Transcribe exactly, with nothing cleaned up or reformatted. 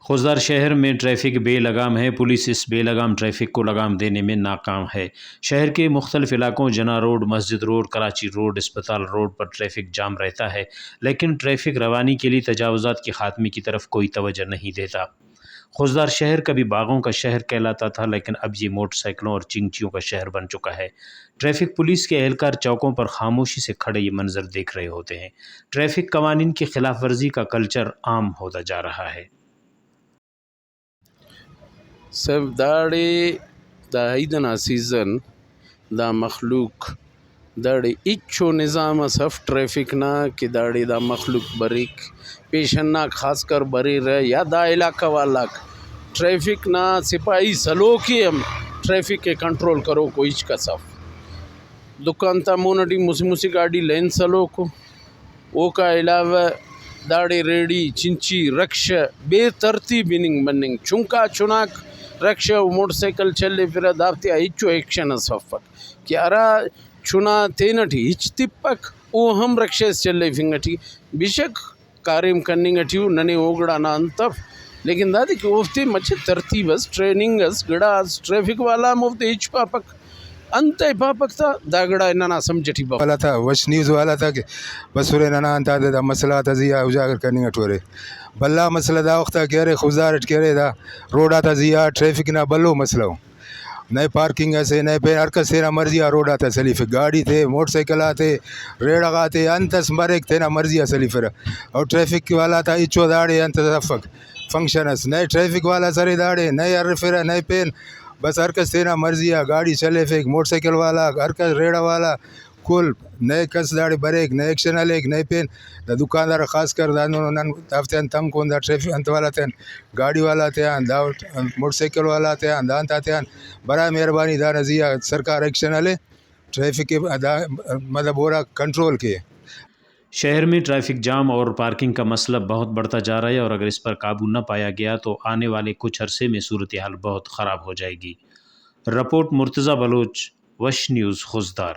خضدار شہر میں ٹریفک بے لگام ہے، پولیس اس بے لگام ٹریفک کو لگام دینے میں ناکام ہے۔ شہر کے مختلف علاقوں، جناح روڈ، مسجد روڈ، کراچی روڈ، اسپتال روڈ پر ٹریفک جام رہتا ہے، لیکن ٹریفک روانی کے لیے تجاوزات کے خاتمے کی طرف کوئی توجہ نہیں دیتا۔ خضدار شہر کبھی باغوں کا شہر کہلاتا تھا، لیکن اب یہ موٹر سائیکلوں اور چنگچیوں کا شہر بن چکا ہے۔ ٹریفک پولیس کے اہلکار چوکوں پر خاموشی سے کھڑے یہ منظر دیکھ رہے ہوتے ہیں۔ ٹریفک قوانین کی خلاف ورزی کا کلچر عام ہوتا جا رہا ہے۔ صاحب، داڑے دا عید نا سیزن، دا مخلوق داڑے ہچو نظام اس اف ٹریفک نا کہ داڑے دا مخلوق بریک، پیشن آک خاص کر بریرہ یا دا علاقہ والاک ٹریفک نا سپاہی سلوک ءِ ہم ٹریفک ءِ کنٹرول کروکو ہچ کس اف۔ دکان تا مون ئٹی مسہ مسہ گاڈی لین سلوکو۔ اوکا علاوہ داڑے ریڑی، چنچی، رکشہ بے ترتیب ہننگ مننگ۔ چنکا چناک رکشہ و موٹر سائیکل چلیفرہ، دافتیا ہچو ایکشن اس افک کہ ہرا چنا تینٹ ہچ تپک، او ہم رکشہ اس چلیفنگ ٹی۔ بے شک کاریم کننگ ٹی ءُ، ننے او گڑا نا انت اف، لیکن دادے کہ اوفتے مچہ ترتیب اس، ٹریننگ اس، گڑاس، ٹریفک والا ہم اوفتے ہچ پاپک۔ انتئے پاپک تا، دا گڑا ننا سمجھ ٹی بف۔ والا تا، وش نیوز والا تا کہ بسرے ننا انت آتے دا مسئلہ آتا زی آ اجاگر کننگ اٹ ارے۔ بھلا مسئلہ دا وخت آ کہ ارے، خضدار اٹ کہ ارے، دا روڈ آتا زی آ ٹریفک نا بھلو مسئلہ ءُ۔ نئے پارکنگ اسے، نئے پین ہر کس تینا مرضی آ روڈ آتا سلیفک، گاڑی تے، موٹر سائیکل آتے، ریڑہ غاتے، انت اس مریک تینا مرضی آ سلیفرہ۔ اور ٹریفک والا تا ہچو داڑے انت اس افک، فنکشن اس، نئے ٹریفک والا سرے داڑے، نئے ہرفرہ، نئے پین، بس ہر کس تینا مرضی آ گاڑی چلیفک، موٹر سائیکل والا، ہر کس ریڑہ والا، کل نئے کس داڑے بریک، نئے ایکشن ہلیک، نئے پین دا دکاندار خاص کر دا ہندنو نن دافتیان تنگ کون، دا ٹریفک انت والا تیان، گاڑی والا تیان، دا موٹر سائیکل والا تیان، دا انت آتیان، برائے مہربانی دانا زی آ سرکار ایکشن ہلے، ٹریفک ءِ دا مطلب اورا کنٹرول کے۔ شہر میں ٹریفک جام اور پارکنگ کا مسئلہ بہت بڑھتا جا رہا ہے اور اگر اس پر قابو نہ پایا گیا تو آنے والے کچھ عرصے میں صورتحال بہت خراب ہو جائے گی۔ رپورٹ مرتضی بلوچ، وش نیوز، خضدار۔